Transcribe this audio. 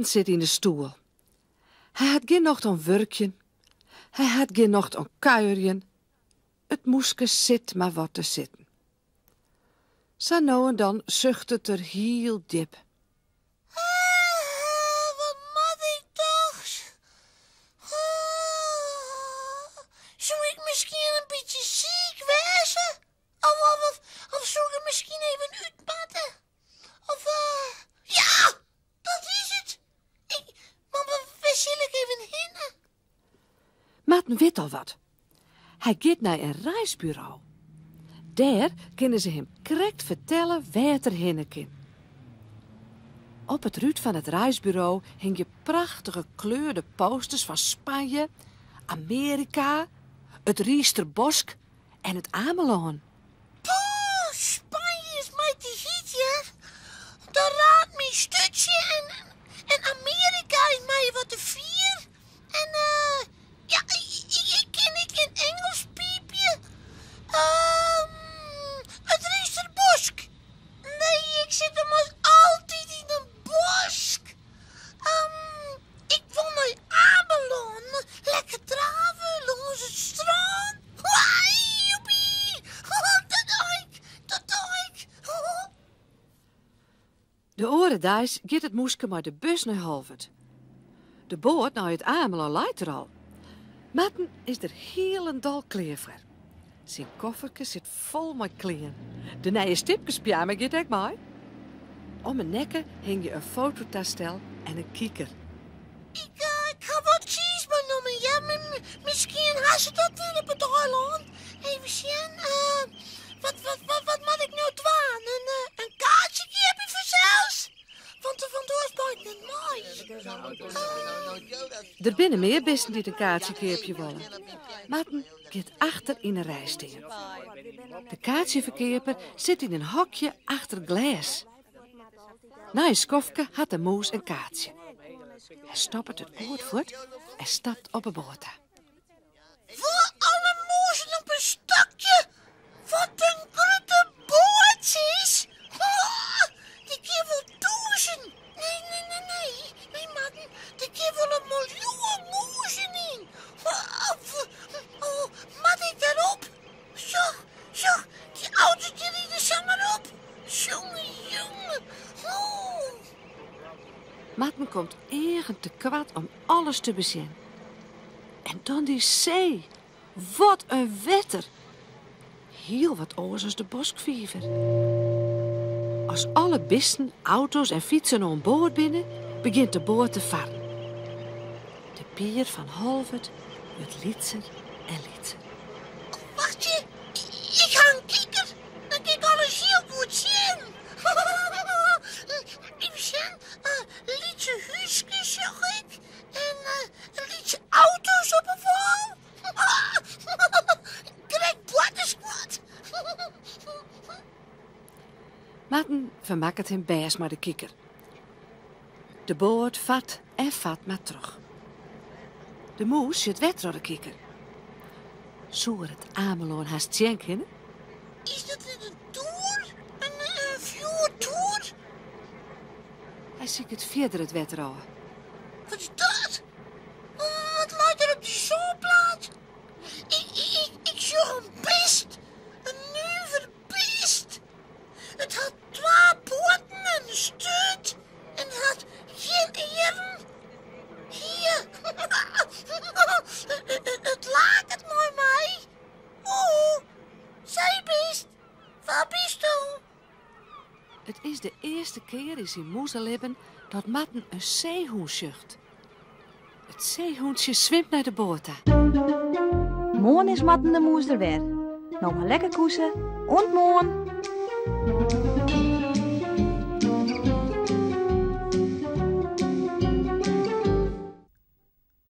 Marten sit yn de stoel. Hy hat gjin nocht oan wurkjen. Hy hat gjin nocht oan kuierjen. It mûske sit mar wat te sitten. Sa no en dan suchtet er hiel djip. Wat moat ik dochs? Soe ik miskien in bytsje siik wêze? Of, of, of, of soe ik der miskien even út moatte? Of, ja, dat is it. Ik, mar wêr sil ik even hinne? Marten wit al wat. Hy giet nei in reisburo. Dêr kinne se him krekt fertelle wêr't er hinne kin. Op it rút fan it reisburo hingje prachtige kleurde posters fan Spanje, Amearika, it Riisterbosk en it Amelân. Poeh, Spanje is my te hyt, hear. Dat raakt myn sturtsje en, en Amearika is my wat te fier. En eh, ja, ik, ik kin ek gjin Ingelsk piipje. Ehm, it Riisterbosk. Nee, ik sit ommers altyd yn in bosk. Ehm, ik wol nei Amelân, lekker drave lâns it strân. Joepie! Dat doch ik, dat doch ik. De oare deis giet it mûske mei de bus nei Holwert. De boat nei it Amelân leit der al. Marten is der hielendal klear foar. Syn kofferke sit fol mei klean. De nije stipkespyjama giet ek mei. Om 'e nekke hingje in fototastel en in kiker. Ik, uh, ik ha wat tsiis meinommen. Ja, miskien ha se dat net op it eilân. Even sjen. Uh, wat, wat, wat, wat moat ik no dwaan? In, uh, in kaartsje keapje fansels? Want want oars mei ik net mei. Der binne mear bisten dy't in kaartsje keapje wolle. Marten giet achter yn 'e rij stean. De kaartsjeferkeaper sit yn in hokje achter glês. Nei in skoftke hat de mûs in kaartsje. Hy stoppet it goed fuort en stapt op 'e boat ta. Foar alle mûzen op in stokje! Wat in grutte boat, sis! Dy kin wol tûzen, nee, nee, nee, nee, nee, Marten, der kin wol in miljoen mûzen yn. Oh, moat ik dêrop? Sjoch, sjoch, dy auto's dy ride samar op. Jonge, jonge. Oh. Marten komt eagen te koart om alles te besjen. En dan dy see. Wat in wetter! Hiel wat oars as de boskfiver. As alle bisten, auto's en fytsen oan board binne, begjint de boat te farren. De pier fan Holwert wurdt lytser en lytser. Wachtsje, ik ha in kiker. Dan kin ik alles hiel goed sjen. Even sjen, lytse húskes sjoch ik en lytse auto's op 'e wâl. Krekt boartersguod. Marten fermakket him bêst mei de kiker. De boat fart en fart mar troch. De mûs sjocht wer troch de kiker. Soe er it Amelân hast sjen kinne? Is dat net in toer? In, in fjoertoer? Hy siket fierder it wetter ôf. Wat is dat? Wat leit der op dy sânplaat? Ik, ik, ik sjoch in bist. In nuver bist. It hat twa poaten en in sturt en it hat gjin earen. Hier. It laket mei my. Oeh, seebist, wa bisto? It is de earste kear yn syn mûzelibben dat Marten in seehûn sjocht. It seehûntsje swimt nei de boat ta. Moarn is Marten de Mûs der wer. No mar lekker koese. Oant moarn!